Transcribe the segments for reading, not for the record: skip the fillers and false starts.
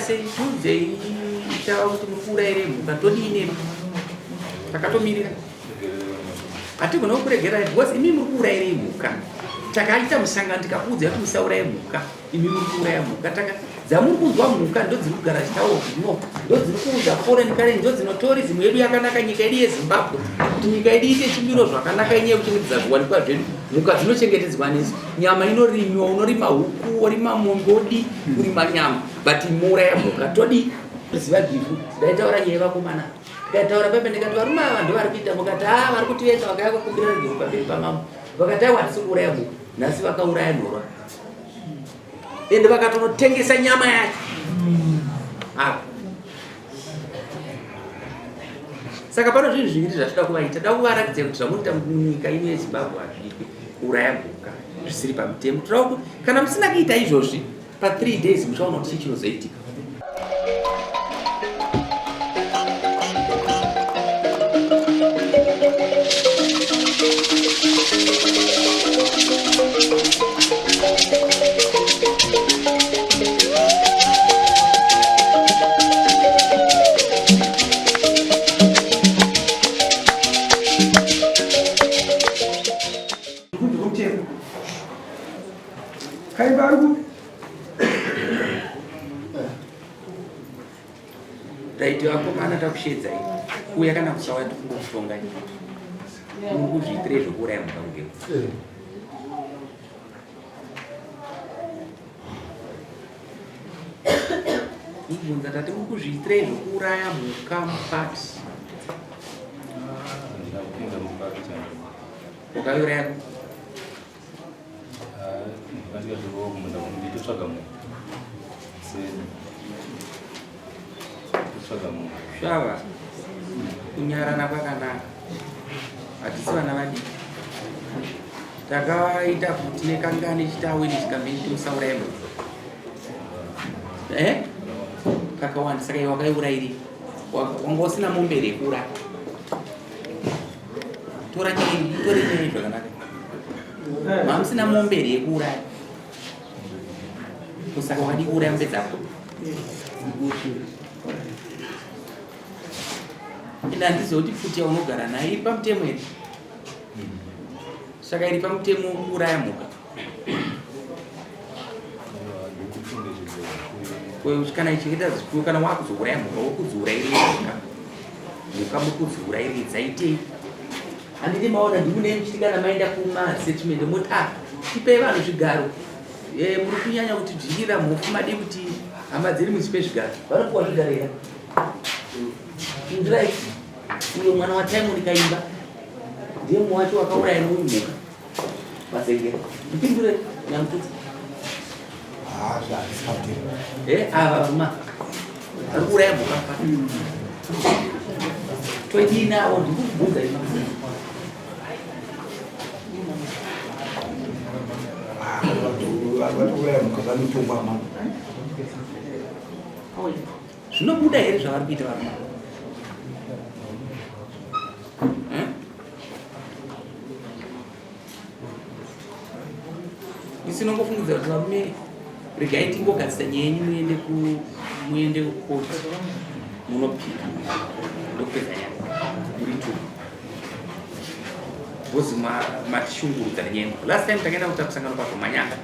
sei? Tiudzei tava kuti muri kuurayirei mhuka, todii nemi? Takatomirira. Hatigona kukuregerai because imi muri kuurayirei mhuka. Takaita musangano tikakuudzai kuti musauraye mhuka. Imi muri kuuraya mhuka. Taka dzamuri kunzwa mhuka ndodziri kugara chitauro kuti no ndodziri kuudza foreign currency ndodzino tourism yedu yakanaka nyika yedu yeZimbabwe kuti nyika yedu iite chimiro zvakanaka inyaya yekuchengetedza zviwanikwa zvedu. Mhuka dzinochengetedzwa nesu. Nyama inorimiwa, unorima huku, worima mombe, wodii kurima nyama but mouraya mhuka todii? Ziva givhu ndaitaura nyaya yevakomana ndikataura pepe ndikati varume ava ndo vari kuita mukati a vari kutivenga vakauya kukumbira rugero pamberi pamambo vakati aiwa hatisi kuuraya mhuka nhasi vakauraya nhorwa ende vakatonotengesa nyama yacho apa saka pano zvinhu zviviri zvatinoda kuvaita da kuvaratidza kuti zvamunoita munyika ino yeZimbabwe hazviitwi kuuraya mhuka zvisiri pamutemo toda kuti kana musina kuita izvozvi pa 3 days muchaona kuti chii chinozoitika. Kaimba ari kupi? Taiti vakomana takushedzai kuuya kana kusauya tikungokutongai. Muri kuzviitirei zvekuuraya mhuka kugero? Kubvunza tati muri kuzviitirei zvekuuraya mhuka mupati? Wakaiuraya Shava, kunyarana kwakanaka, hatisi vana vadiki. Takaita kuti nekangani chitawe nechikameni timusauraye munhu eh? Kakawanda saka iwe wakaiurairi wanga usina mombe here yekuuraya? Tora nyaya tore nyaya zvakanaka. Mamusina mombe here yekuuraya? Kusaka wakadi kuuraya mombe dzako. Ende handiziva kuti pfuti yaunogara nayo iri pamutemo here? Saka iri pamutemo kuuraya mhuka. Kana ichengeta zvipfuyo kana wakuzouraya mhuka wokudziurairira mhuka. Mhuka mukudziurairidza itei? Handiti maona ndimune muchiti kana maenda kumasettlement moti ah tipei vanhu zvigaro. Eh, muri kunyanya kuti dzvinyirira mhofu madii kuti hama dziri muzipe zvigaro. Vanopuwa zvigaro here? Pindurai. Uyo mwana waTimon Kaimba ndiye mumwe wacho wakauraya neuyu mhuka. Mazengera. Ndipindure Nyamututsi. Ah, zvatisipatira. Eh, ava vuma. Vari kuuraya mhuka pa. Toidii navo ndikubvunza ima. Ah, vatouraya mhuka vanotongwa mama. Zvinobuda here zvavari kuita varume? Isu tinongofungidzira kuti varume regai tingogadzisa nyaya yenyu muende ku muende kukoti munopika ndokupedza nyaya muri two because matishungurudza nenyaya yemhuka. Last time takaenda kuita musangano paGomanyanga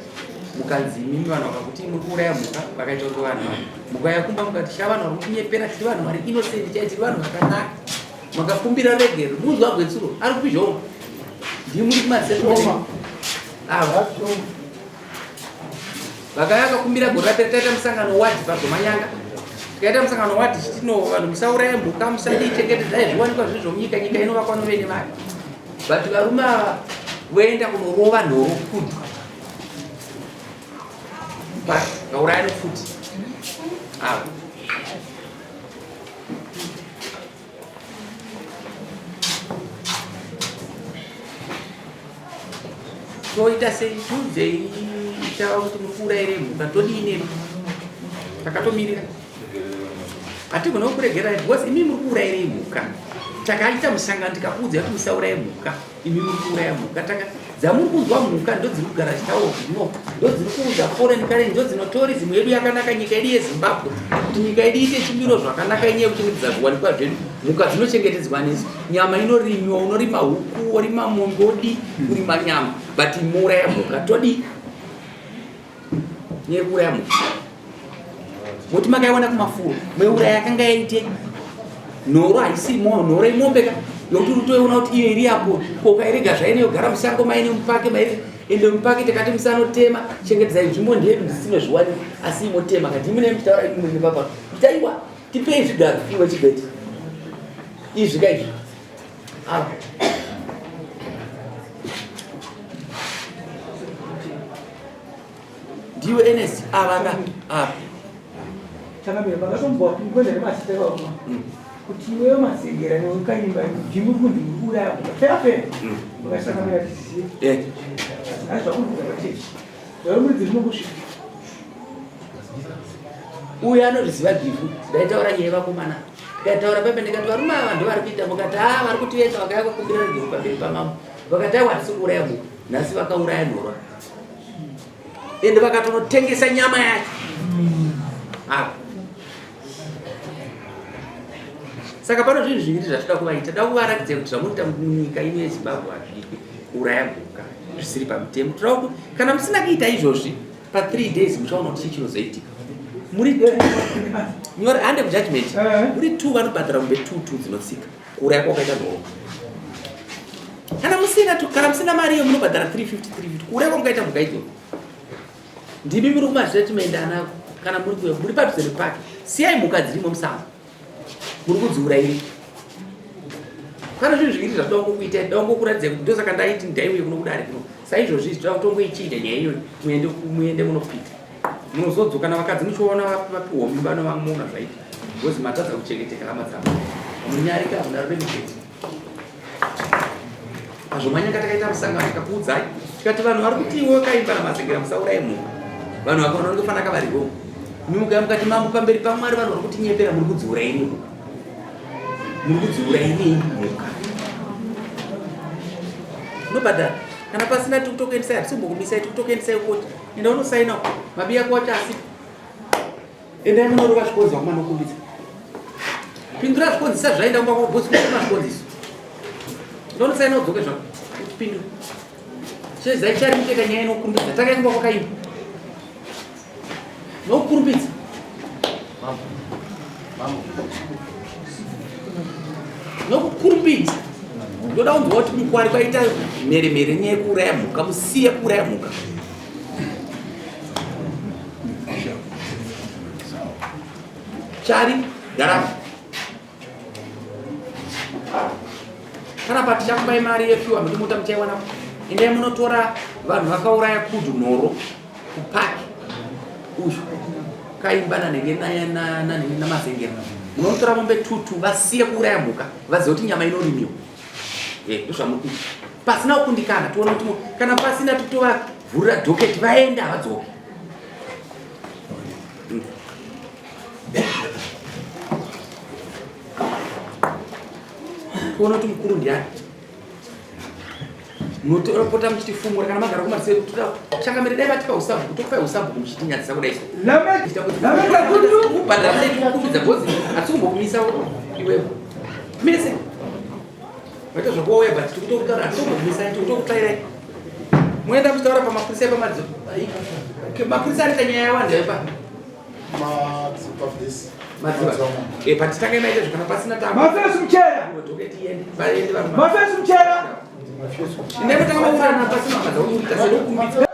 mukanzi imimi vanhu vakakuti muri kuuraya mhuka vakaita kuti vanhu mukauya kumba mukati sha vanhu vari kutinyepera tiri vanhu vari innocent chai tiri vanhu vakanaka makakumbira regero munzwa gwetsuro ari kupi zhoma ndii muri kumasekoma ava vakauya vakakumbira gore rapera taita musangano wadi pagomanyanga tikaita musangano wadi tichiti no vanhu musauraya mhuka musadii chengetedzai zviwanikwa zviri zvomunyika nyika inovakwa novene vayo but varume ava voenda kunorova nhoro kudwa but vauraya nepfuti ava Toita sei? Tiudzei tava kuti muri kuurayirei mhuka todii nemi? Takatomirira. Hatigona kukuregerai because imi muri kuurayirei mhuka. Takaita musangano tikakuudzai kuti musauraye mhuka. Imi muri kuuraya mhuka. Taka dzamuri kunzwa mhuka ndodziri kugara chitauro kuti no ndodziri kuudza foreign currency ndodzino tourism yedu yakanaka nyika yedu yeZimbabwe. Kuti nyika yedu iite chimiro zvakanaka inyaya yekuchengetedza zviwanikwa zvedu. Mhuka dzinochengetedzwa nesu. Nyama inorimiwa, unorima huku, worima mombe, wodii kurima nyama. But mouraya mhuka todii? Nyaya yekuuraya mhuka. Moti makaiwana kumafuro, moiuraya yakanga yaite nhoro haisi nhoro imombe ka yokuti utoiona kuti iyo iri apo ko ukairega zvaine yogara musango maine mupake mairi ende mupake takati musanotema chengetedzai nzvimbo ndeyedu ndisine zviwanikwa asi imotema kati imine muchitaura imwe nepapa kuti aiwa tipei zvigaro iwe chibeti izvi ka izvi ava ndiwe ns ava ka ava Changamire makatombwa kuenda nemasita ivavo kuti iwewe masegera newe kaimba ndimi kunzi muri kuuraya mhuka fair fair makachangamira tizive asi zvakuri kuita pachechi zvarumiridzi zvinokusvika uyo anozviziva givhu ndaitaura nyaya yevakomana ndikataura pepe ndikati varume ava ndo vari kuita mukati a vari kutivenga vakauya kukumbira rugero pamberi pamambo vakati aiwa hatisi kuuraya mhuka nhasi vakauraya nhorwa ende vakatonotengesa nyama yacho apa saka pano zvinhu zviviri zvatinoda kuvaita da kuvaratidza kuti zvamunoita munyika ino yezimbabwe hazviitwi kuuraya mhuka zvisiri pamutemo toda kuti kana musina kuita izvozvi pa 3 days muchaona kuti chii chinozoitika muri nyore hande kujudgment muri two vanobhadhara mombe two two dzinotsika kuuraya kwakaita nhoro kana musina kana musina mari iyo munobhadhara 350 350 kuuraya kwamukaita mhuka idzodzo ndimi muri kumastatement anako kana muri kuya muri padhuze nepaki siyai mhuka dzirimo musango muri kudziurayiri kana zvinhu zviviri zvatoda kungokuitai toda kungokuratidzai kuti ndosaka ndaiti ndaiuye kuno kudare kuno saizvozvi izvi toda kutongoichinja nyaya iyoyi muende muende munopika munozodzoka navakadzi muchiona vapiwa mimba novamuna zvaita because matadza kuchengeteka hama dzavo munyarika hamuna ruremekedzo Pazvomanyanga takaita musangano tikakuudzai tikati vanhu vari kuti iwe wakaimba namazengera musauraye mhuka vanhu vakaona vanenge fanaka vari wrong mimuka mukati mambo pamberi pamwari vanhu vari kutinyepera muri kudziurairei mhuka muri kudziurairei mhuka unobhadhara kana pasina tikutokuendesai hatisimbokumisai tikutokuendesai koti enda unosaina mabiya kwacho asipo Endai munorova zvikonzi vakomana nokumbidza. Pindura zvikonzisa zvaenda kumba kwako boss kuita zvikonziso. Ndonosaina udzoke zvako. Pindura. Chezai chari muteka nyaya inokurumbidza. Takaenda kumba kwakaimba. Nokurumbidza. Mambo. Mambo. Nokukurumbidza. Ndoda kunzwa kuti mukwari kwaita mhere mhere nyaya yekuuraya mhuka musiye kuuraya mhuka. Chari garama panapa tichakupai mari yefiwa miti mota muchaiwana endai munotora vanhu vakauraya kudu nhoro kupaki uyu kaimba nanhenge nanhenge namazengera munotora mombe tutu vasiye kuuraya mhuka vazive kuti nyama inorimiwa Eh, ndozvamuri kuita pasina kukundikana tione kuti kana pasina totovavhurira dhoketi vaende havadzoki tione kuti mukuru ndiani munopota muchitifumura kana magara kumaseri changamire dai vatipa usabhuku tokupai usabhuku muchitinyadzisa kudai so kubhadhara sei tikukumbidza bhozi hatisi kumbokumisa iwewe mese vaita zvakuwauya but tikutokutaura hatisi tikutokutsvairai moenda muchitaura pamapurisa epamadzo mapurisa anoita nyaya yawanda yepa madziva but tangai maita zvakana pasina Mafesu mchera. vaende Mafesu mchera. ndakutanga maurana pasina madza unoita senokumbidza.